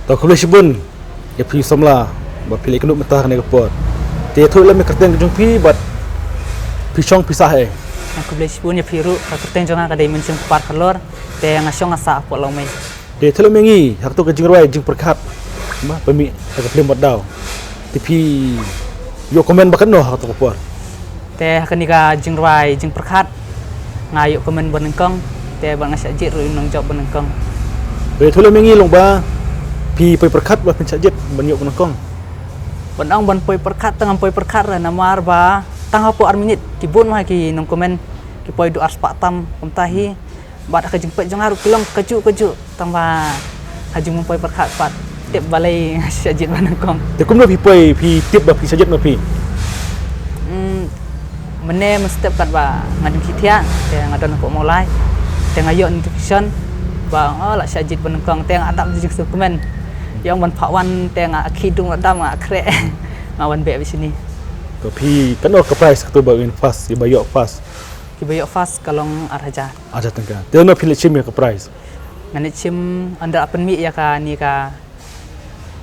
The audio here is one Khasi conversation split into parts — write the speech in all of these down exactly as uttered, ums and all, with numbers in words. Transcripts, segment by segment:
To khublei shibun ïa phi samla ba phi leit kynduh mynta ha kane ka por. Te ïathuh lem ïa ka kyrteng ka jong phi bad phi shong phi sah ei. Khublei shibun ïa phi ruh, ka kyrteng jong nga ka dei Mynsiem Kpar Kharlor, te nga shong nga sah hapoh Lawmei. Te ïathuh lem ïa ngi ha kato ka jingrwai Jingpyrkhat ba phi mih ha ka film Wat Daw. Te phi ïoh comment ba katno ha kato ka por? Te ha kane ka jingrwai Jingpyrkhat nga ïoh comment ba nyngkong, te bad nga shah jied ruh ïa u nongjop ba nyngkong. Te ïathuh lem ïa ngi long ba phi poi pyrkhat ba phin shah jied ban ïoh ba nyngkong? Ban ong ban poi pyrkhat, tang ban poi pyrkhat re namar ba tang hapoh ar minit ki bun ma ki nong comment ki poi du ar spah tam kumta hi. Bad ha ka jingpeit jong nga ruh ki long kajuh kajuh, tang ba ha jingpoi pyrkhat pat tip balei nga shah jied ba nyngkong. Te kumno phi poi phi tip ba phi shah jied ma phi? Hmm, mynne mynstep katba nga dang shu thiah te nga don hapoh Mawlai, te nga ïoh notification ba nga la shah jied ba nyngkong, te nga ap da jingsngewkmen. Ïa ban phah wan te nga khie dung la dam, nga khreh, nga wan beh beit shane. To phi, katno ka prize kato ba win first, ba ïoh first? Kiba ïoh first ka long ar hajar. Ar hajar tyngka. Te nangno phi leit shim ïa ka prize? Nga leit shim ynda la pynmih ïa kane ka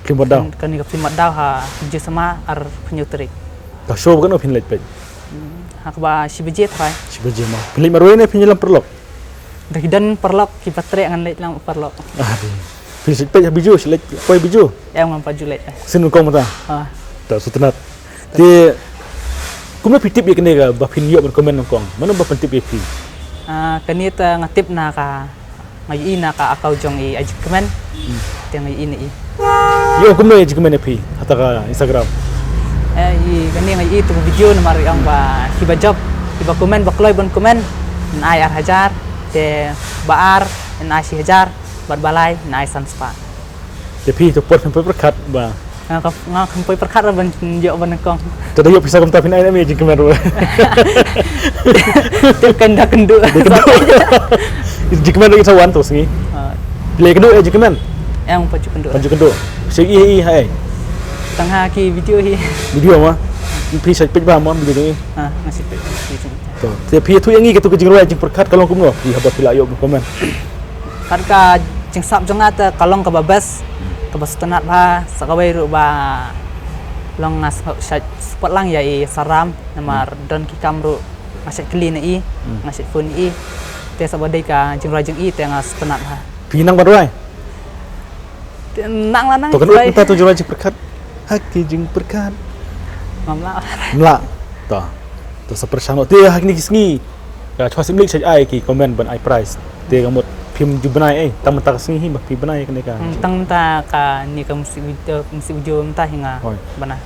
film Wat Daw. Kane ka film Wat Daw ha Jisama arphew hynñiew tarik. Ka show ba katno phin leit peit? Hmm, ha kaba shi baje trai. Shi baje ma. Phin leit marwei ne phin ïalam paralok? Da ki don paralok kiba treh ngan leit lang paralok. Ah, di. Phin leit peit ha Bijou, leit poi Bijou. Em, ngam pat ju leit. Sien nyngkong mynta. Ha. To sngewtynnat. Te kumno phi tip ïa kane ka ba phin ïoh ban comment nyngkong? Mano ba pyntip ïa phi? Ah, kane te nga tip na ka, nga ïohi na ka account jong i Ai Jingkmen. Hmm. Te nga ïohi na i. Ïoh kumno Ai Jingkmen ïa phi hata ka Instagram? Eh, i kane nga ïohi tu video namar i ong ba kiba jop, kiba comment ba kloi ban comment, yn ai ar hajar, te ba ar, yn ai shi hajar, bad ba lai, yn ai san spah. Te phi to por phin poi pyrkhat ba? Nga ka, nga kam poi pyrkhat ra ban ïoh ba nyngkong. Te da ïoh pisa kumta phin ai ne em Ai Jingkmen ruh? Te kan da kynduh. Da kynduh. Jingkmen ruh sa wan to sngi. Ah. Phi leit kynduh Ai Jingkmen? Em, pat ju kynduh. Pat ju kynduh. Shi i i hai. Tang ha ki video hi. Video ma. Phi shait peit ba ma video hi. Ha, nga shait peit. To, te phi ïathuh ïa ngi kato ka jingrwai Jingpyrkhat ka long kumno? Phi haba phi la ïoh ban comment. Kat ka jingsap jong nga te ka long kaba best, kaba sngewtynnat bha, sa kawei ruh ba long nga sngewsih support lang ïa i Saram, namar don ki kam ruh nga shait kylli na i, nga shait phone na i. Te sa ba dei ka jingrwai jong i te nga sngewtynnat bha. Phi nang ban rwai? Te nang la nang. To kan rwai. Mynta to jingrwai Jingpyrkhat. Ha ki jingpyrkhat. Ngam lah. Ngam lah. To. To sa pyrshang noh. Te ha kine ki sngi. Ka chwa sim lik shait ai ki comment ban ai prize. Te ka mut phim ju bnai ei. Tang mynta ka sngi hi ba phi bnai kane ka. Hmm, tang mynta kane ka music video, music video mynta hi nga bnai.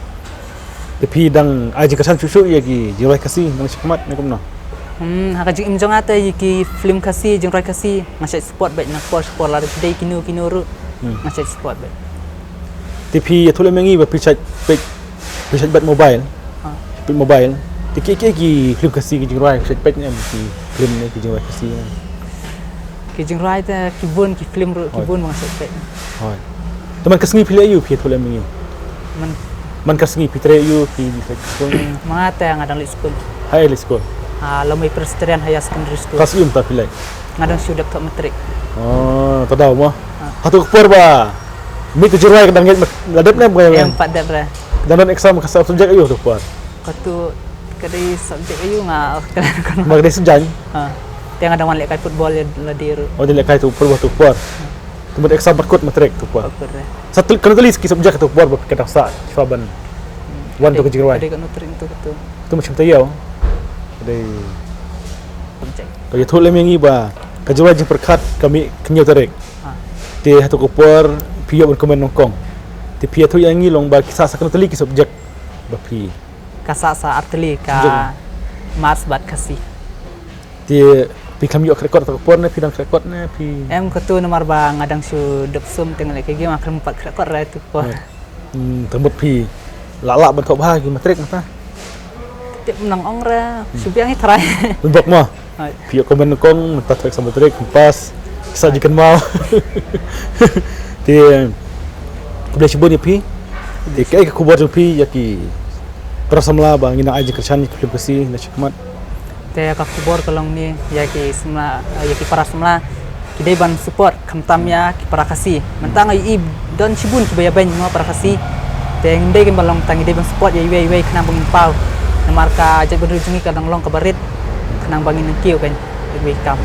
Te phi dang ai jingkyrshan shuh shuh ïa ki jingrwai Khasi nang shakhmat ne kumno? Hmm, ha ka jingim jong nga te ïa ki film Khasi, jingrwai Khasi nga shait support beit na por por lada ki dei kino kino ruh. Hmm. Nga shait support beit. Te phi ïathuh lem ïa ngi ba phi shait peit, phi shait bat mobile. Ha. Peit mobile. Te ki ki ki film Khasi ki jingrwai phi shait peit ne em ki film ne ki jingrwai Khasi ne? Ki jingrwai te ki bun ki film ruh ki bun ba nga shait peit. Hooid. Te man ka sngi phi leh aiu phi ïathuh lem ïa ngi? Man. Man ka sngi phi trei aiu phi leit skul? Ma nga te nga dang leit skul. Ha, leit skul. Ah, Lawmei Presbyterian Higher Secondary School. Klas aiu mynta phi leit? Nga dang shu dep thoh matric. Oh, to daw mo. Ah. Hato ka por ba mih ka jingrwai ka dang ngeit la dep ne em? Em pat dep re. Dang don exam ka subject aiu hato ka por? Kato Ka dei subject aiu nga kren ko. Ma ka dei subject? Ha. Te nga dang wan lehkai football ïa lade ruh. Oh, dei lehkai tu football tu por. Te mut exam pat kut matric tu por. Sa kano tylli ki subject tu por ba ka dang sah shuwa ban wan tu ka jingrwai. Ka dei kano tring tu tu. Tu mut shim taïew. Ka dei subject. Ka ïathuh lem ïa ngi ba ka jingrwai Jingpyrkhat ka mih ka hynñiew tarik. Ha. Te hato ka por phi ïoh ban comment nyngkong. Te phi ïathuh ïa ngi long ba ki sah sa kano tylli ki subject ba phi Ka sah sa artylli ka Maths bad Khasi. Te phi khlem ïoh khreh kot ta ka por ne phi dang khreh kot ne phi? Em, kato namar ba nga dang shu dep sum te nga leh ka game, nga khlem pat khreh kot re tu por. Hmm, te mut phi lah lah ban thoh bha ki matric mynta? Tip nang ong re shu biang hi trai. Bok mo. Phi ïoh comment nyngkong mynta thoh exam matric pass. Sa jingkynmaw. Te khublei shibun ïa phi. Te kaei ka khubor jong phi ïa ki para samla ba ngin nang ai jingkyrshan ïa ki film Khasi na shakhmat? Te ka khubor ka long ne ïa ki samla, ïa ki para samla. Ki dei ban support khamtam ïa ki para Khasi. Mynta nga ïohi don shibun kiba ïabeiñ mo para Khasi. Te ngim dei ban long tang, ngi dei ban support ïa iwei iwei khnang ba ngin paw. Namar ka jaitbynriew jong ngi ka dang long kaba rit khnang ba ngin nang kiew kan iwei kam.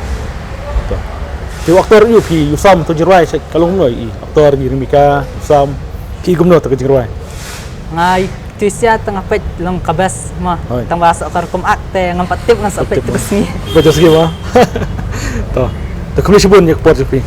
Te u actor ïa phi, u Sam, to jingrwai sha ka long kumno, i actor, i Rimika, u Sam, ki kumno to ka jingrwai? Nga tu sia tang apet long ka best mo. Tang ba sa ka rukom ak te ngam pat tip ngan sa apet tu sngi. Ba just game ah. To. Te khublei shibun ïa ka por jong phi.